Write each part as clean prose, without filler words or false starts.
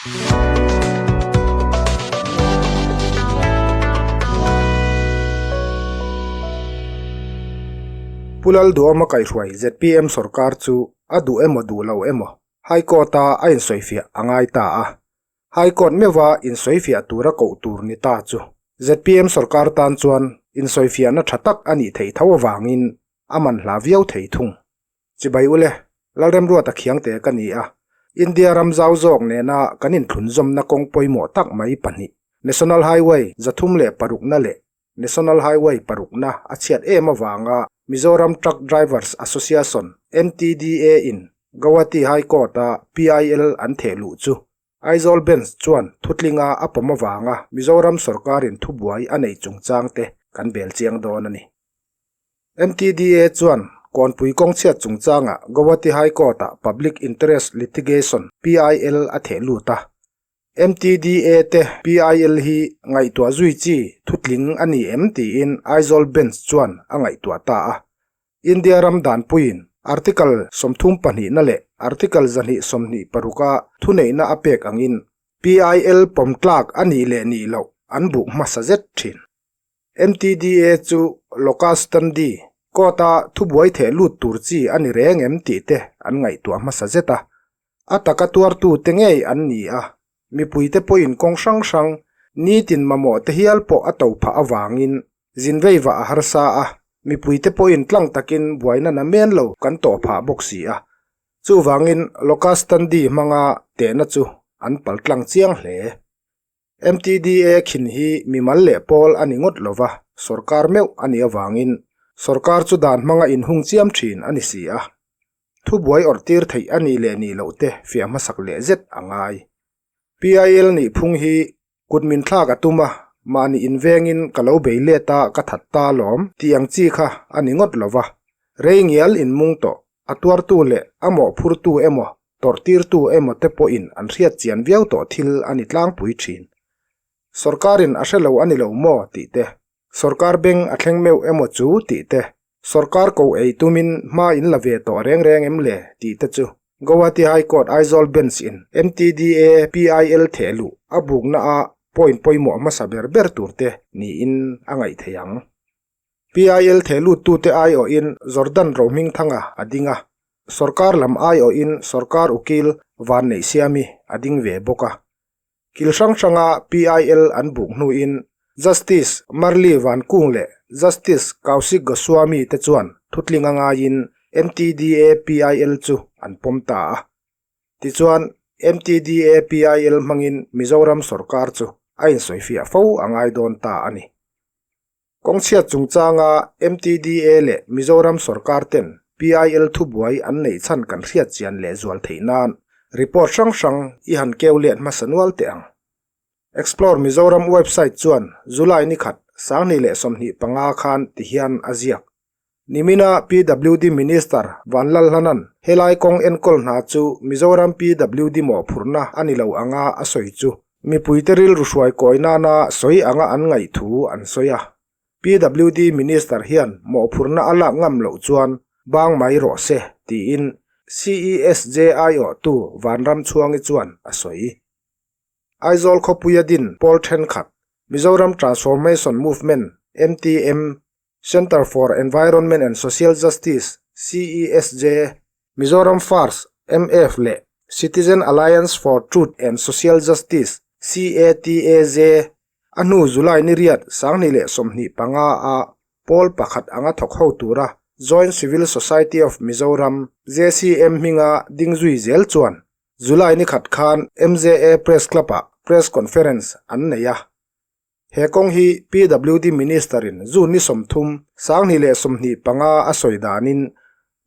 Pu Lalduhawma kaihhruai zpm sorkar chu a duh emaw duh lo emaw High Court-a a insawifiah a ngai ta a. High Court meuha insawifiah tura koh tur ni ta chu zpm sorkar tan chuan insawifiahna tha tak a nih theih tho avangin a manhla viau thei thung. Chibai ule, Lalremruata khiangte ka ni a, India ram zau zawk nena kan inthlunzawmna kawng pawimawh tak mai pahnih, National Highway 306na leh National Highway parukna a chhiat em avanga Mizoram Truck Drivers Association, MTDA, in Guwahati High Court-a PIL an theh luh chu Aizawl Bench chuan thutlinga a pawm avanga Mizoram sawrkarin thubuai a nei chungchangte kan bel chiang dawn a ni. MTDA chuan Kawnpui kawng chhiat chungchangah Guwahati High Court-ah Public Interest Litigation, PIL, a theh lut a. MTDA te PIL hi ngaihtuah zui chi thutling a ni em tiin Aizawl Bench chuan a ngaihtuah ta a. India ram danpuiin Article 32 na leh Article 226 a thuneihna a pek angin PIL pawm tlak a nih leh nih loh an buk hmasa zet thin. MTDA chu Locus Standi court-a thubuai theh lut tur chi a ni reng em tih te an ngaihtuah hmasa zet a. A taka tuartute ngei an ni a, mipuite pawhin kawng hrang hrang nitin mamawh te hial pawh a to phah avangin zinveiva a harsa a, mipuite pawhin tlang takin buaina na men lo kan tawh phah bawk si a. Chuvangin Locus Standi hmanga tehna chu an paltlang chiang hle. MTDA khin hi mimal leh pawl a ni ngawt lo va, sorkar meuh a nih avangin sorkar chu dan hmanga inhung chiam thin a ni si a. Thubuai awrh tir theih a nih leh nih loh te fiah hmasak leh zet a ngai. PIL nih phung hi kut min thlak a tum a, mahni invengin ka lo bei let a ka that ta alawm tih ang chi kha a ni ngawt lo va. Rei ngial inmung tawh, a tuartu leh a mawhphurtu emaw tawrhtirtu emaw te pawhin an hriat chian viau tawh thil a ni tlangpui thin. Sorkarin a hre lo a ni lo maw tih te, sorkar beng a thleng meuh emaw chu tih te, sorkar ko ei tumin hma in la ve tawh reng reng em le tih te chu Guwahati High Court Aizawl Bench in MTDA PIL theh luh a bukna a point pawimawh hmasa ber ber tur te niin a ngaih theih ang. PIL thehluttute aiawhin Jordan Rohmingthanga a ding a, sorkar lam aiawhin sorkar ukil Vanneihsiami a ding ve bawk a. Kil hrang hranga PIL an buk hnuin Justice Marli Vankung leh Justice Kaushik Goswami te chuan thutling a ngaiin MTDA PIL chu an pawm ta a. Tichuan, MTDA PIL hmangin Mizoram sorkar chu a insawifiah fo a ngai dawn ta a ni. Kawngchhiat chungchanga MTDA leh Mizoram sorkar ten PIL thubuai an neih chhan kan hriat chian leh zual theih nan report hrang hrang i han keu let hmasa nual teh ang. Explore Mizoram website chuan July ni khat 2025 khan ti hian a ziak. Nimina PWD Minister Vanlalhlanan helai kawng enkawl hna chu Mizoram PWD mawhphurhna a ni lo anga a sawi chu Mipuite rilru hruai kawi nana sawi anga an ngaih thu an sawi a. PWD Minister hian mawhphurhna a lak ngam loh chuan bang mai rawh se tiin CESJ aiawhtu Vanramchhuangi chuan a sawi. Aizawl khawpuia din pawl thenkhat, Mizoram Transformation Movement, MTM, Centre for Environment and Social Justice, CESJ, Mizoram First, MF, leh Citizen Alliance for Truth and Social Justice, CATAJ, a hnu July ni riat 2025 a pawl pakhat anga thawk ho tura Joint Civil Society of Mizoram, JCM, hminga ding zui zel chuan July ni khat khan MJA Press Club-ah Press Conference an nei a. He kawng hi PWD Minister-in June ni 30, 2025 a sawi danin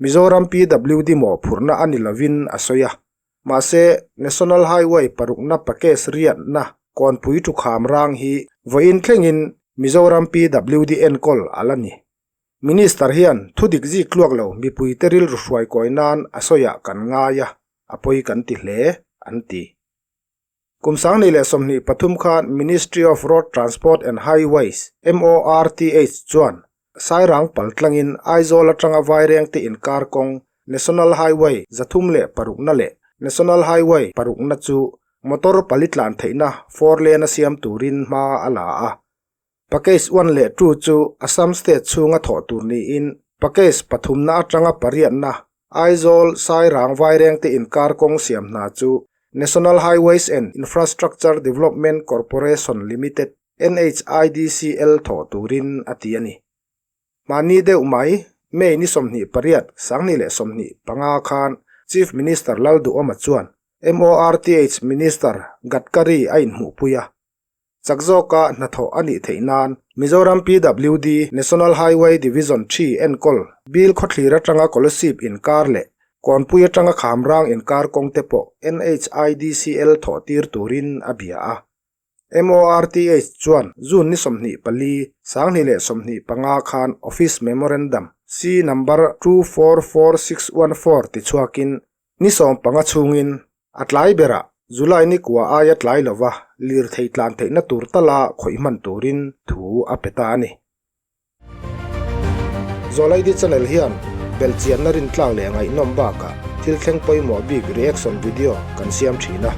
Mizoram PWD mawhphurhna a ni lovin a sawi a. Mahse, National Highway parukna package riatna kawnpui thukham rang hi vawiin thlengin Mizoram PWD enkawl a la ni. Minister hian thudik zik tluak lo mipuite rilru hruai kawi nan a sawiah kan ngai a, a pawi kan ti hle, an ti. Kum 2023 khan Ministry of Road Transport and Highways, MORTH, chuan Sairang pal tlangin Aizawl atanga Vairengte inkar kawng National Highway 306na leh National Highway parukna chu motor pali tlan theihna four lane a siam turin hma a la a. Package one leh two chu Assam state chhunga thawh tur niin package pathumna atanga pariatna Aizawl Sairang Vairengte inkar kawng siam hna chu National Highways and Infrastructure Development Corporation Limited, NHIDCL, thawh turin a ti a ni. Mahni deuh mai, May ni 28, 2025 khan Chief Minister Lalduhoma chuan MORTH Minister Gadkari a inhmuhpui a. Chak zawka hnathawh a nih theih nan Mizoram PWD National Highway Division ṭhi enkawl Bill khawthlir atanga Kolasib inkar leh Kawnpui atanga Khamrang inkar kawng te pawh NHIDCL thawh tir turin a bia a. MORTH chuan June ni 24, 2025 khan Office Memorandum C Number 244614 tichhuakin ni 15 chhungin A tlai berah July ni kua aia tlai lova lirthei tlan theihna tur tala khawih hman turin thu a pe ta a ni. Zawlaidi channel hian belhchianna rintlak leh ngaihnawm bakah thil thleng pawimawh bik reaction video kan siam thin a.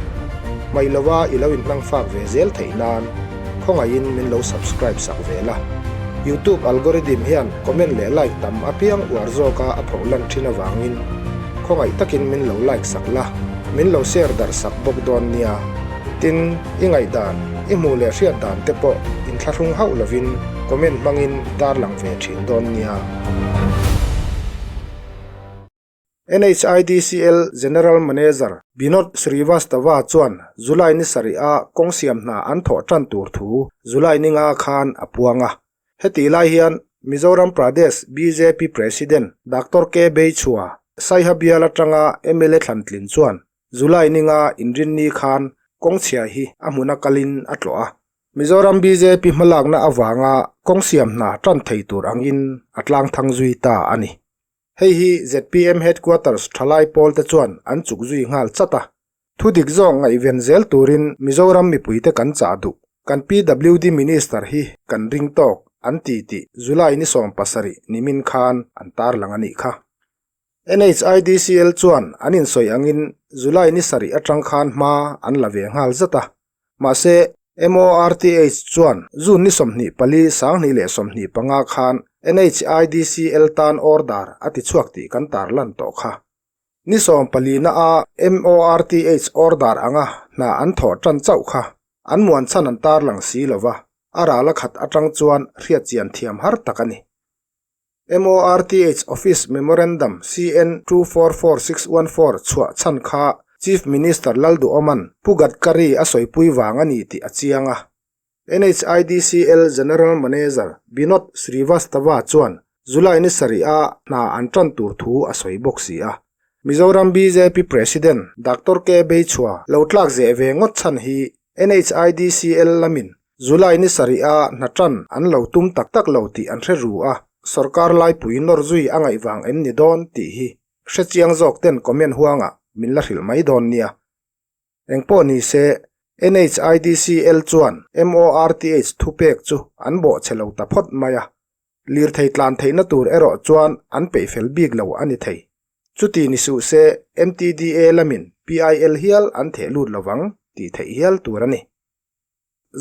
Hmaih lova i lo inhmang fak ve zel theih nan khawngaihin min lo subscribe sak ve la. Youtube algorithm hian comment leh like tam apiang uar zawka a phohlan thin avangin Khawngaih takin min lo like sak la, min lo share darh sak bawk dawn nia. Tin, i ngaihdan, i hmuh leh hriat dan te pawh inthlahrung hauh lovin comment hmangin tarlang ve thin dawn nia. NHIDCL General Manager Binod Srivastava chuan July ni sarih a kawng siam hna an thawh tan tur thu July ni nga khan a puang a. Hetih lai hian Mizoram Pradesh bjp President Doctor K Beichhua, Saiha bial atanga mla thlantlin chuan July ninga inrinni khan kawngchhia hi a hmuna kalin a tlawh a. Mizoram bjp hmalakna avanga kawng siam hna tan thei tur angin a tlangthang zui ta a ni. Hei hi zpm Headquarters thalai pawlte chuan an chuk zui nghal chat a. Thu dik zawk ngaihven zel turin Mizoram mipuite kan chah duh. Kan PWD Minister hi kan ring tawk an ti tih July ni 17 nimin khan an tarlang a nih kha. NHIDCL chuan an insawi angin July ni sarih atang khan hma an la ve nghal zat a. Mahse, MORTH chuan June ni 24 2025 khan NHIDCL tan order a ti chhuak tih kan tarlan tawh kha. Ni 14 a MORTH order anga hna an thawh tan chauh kha an muan chhan an tarlang si lova, a ral a khat atang chuan hriatchian thiam har tak a ni. MORTH Office Memorandum CN 244614 chhuah chhan kha Chief Minister Lalduhoman Pu Gadkari a sawipui vang a ni tih a chiang a. NHIDCL General Manager Binod Srivastava chuan July ni sarih a hna an tan tur thu a sawi bawk si a. Mizoram bjp President Doctor K Beichhua lo tlak zeh ve ngawt chhan hi NHIDCL lamin July ni sarih a hna tan an lo tum tak tak lo tih an hre ru a, sorkar laipui nawr zui a ngaih vang em ni dawn tih hi hrechiang zawk ten comment huangah min la hrilh mai dawn nia. Engpawh ni se, NHIDCL chuan MORTH thupek chu an bawhchhe lo ta phawt mai a, lirthei tlan theihna tur erawh chuan an peih fel bik lo a ni thei. Chuti ni suh se, MTDA lamin PIL hial an theh lut lovang tih theih hial tur a ni.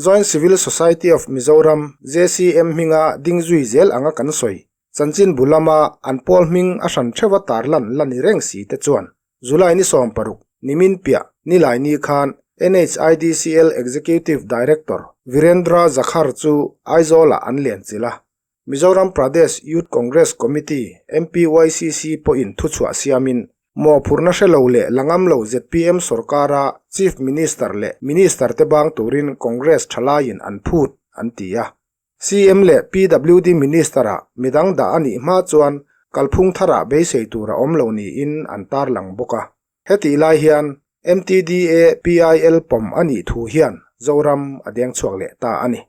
Joint Civil Society of Mizoram, JCM, hminga ding zui zel anga kan sawi. Chanchin bu lama an pawl hming a hran theuha tarlan la ni reng si te chuan July ni 16, nimin piah, nilai ni khan NHIDCL Executive Director Virendra Jakhar chu Aizawl-ah an lianchilh a. Mizoram Pradesh Youth Congress Committee, MPYCC, pawhin thuchhuah siamin, mawhphurhna hre lo leh la ngam lo zpm sorkara Chief Minister leh Minister te bang turin Congress thalaiin an phut, an ti a. CM leh PWD Minister-ah midang dah a nih hma chuan kalphung tharah beisei tur a awm lo niin an tarlang bawk a. Hetih lai hian MTDA PIL pawm a nih thu hian Zoram a deng chhuak leh ta a ni.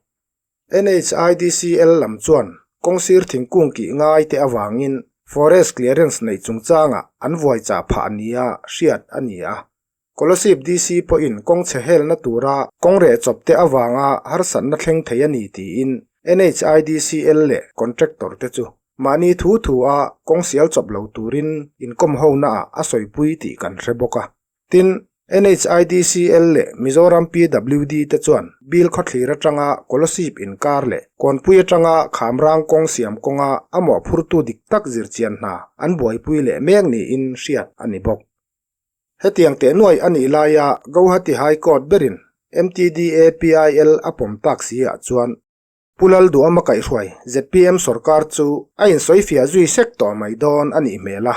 NHIDCL lam chuan kawngsir thingkung kih ngai te avangin forest clearance neih chungchangah an vuai chah phah nia hriat a ni a. Kolasib DC pawhin kawng chhe helna tura kawng reh chawp te avanga harsatna thleng thei a ni tiin NHIDCL leh contractor te chu mahni thu thu a kawng sial chawp lo turin inkawm honaah a sawipui tih kan hre bawk a. Tin. NHIDCL leh Mizoram PWD te chuan Bill khawthlir atanga Kolasib inkar leh Kawnpui atanga Khamrang kawng siam kawnga a mawhphurtu dik tak zirchian hna an buaipui leh mek niin hriat a ni bawk. Hetiang teh nuai a nih laia Gauhati High Court berin MTDA PIL a pawm tak si ah chuan Pu Lalduhama kaihhruai zpm sorkar chu a insawifiah zui sek tawh mai dawn a nih hmel a.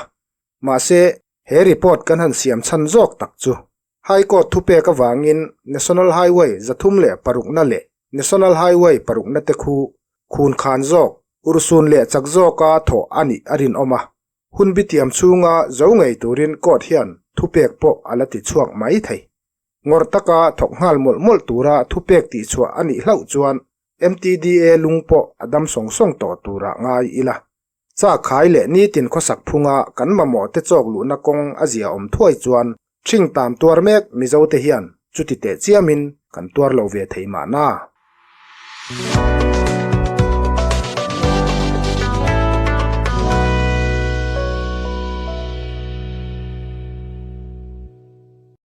Mahse, he report kan han siam chhan zawk tak chu High Court thupek avangin National Highway 306na leh National Highway parukna te khu khun khan zawk, urhsun leh chak zawka thawh a nih a rinawm a. Hun bitiam chhunga zo ngei turin court hian thupek pawh a la ti chhuak mai thei. Ngawrh taka thawk nghal mawlh mawlh tura thupek tihchhuah a nih hlauh chuan MTDA lung pawh a dam sawng sawng tawh turah ngai ila. Chak khai leh nitin khawsak phunga kan mamawh te chawk luhna kawng a zia awm thuai chuan ṭhing tam tuar mek Mizote hian chuti teh chiamin kan tuar lo ve thei mahna.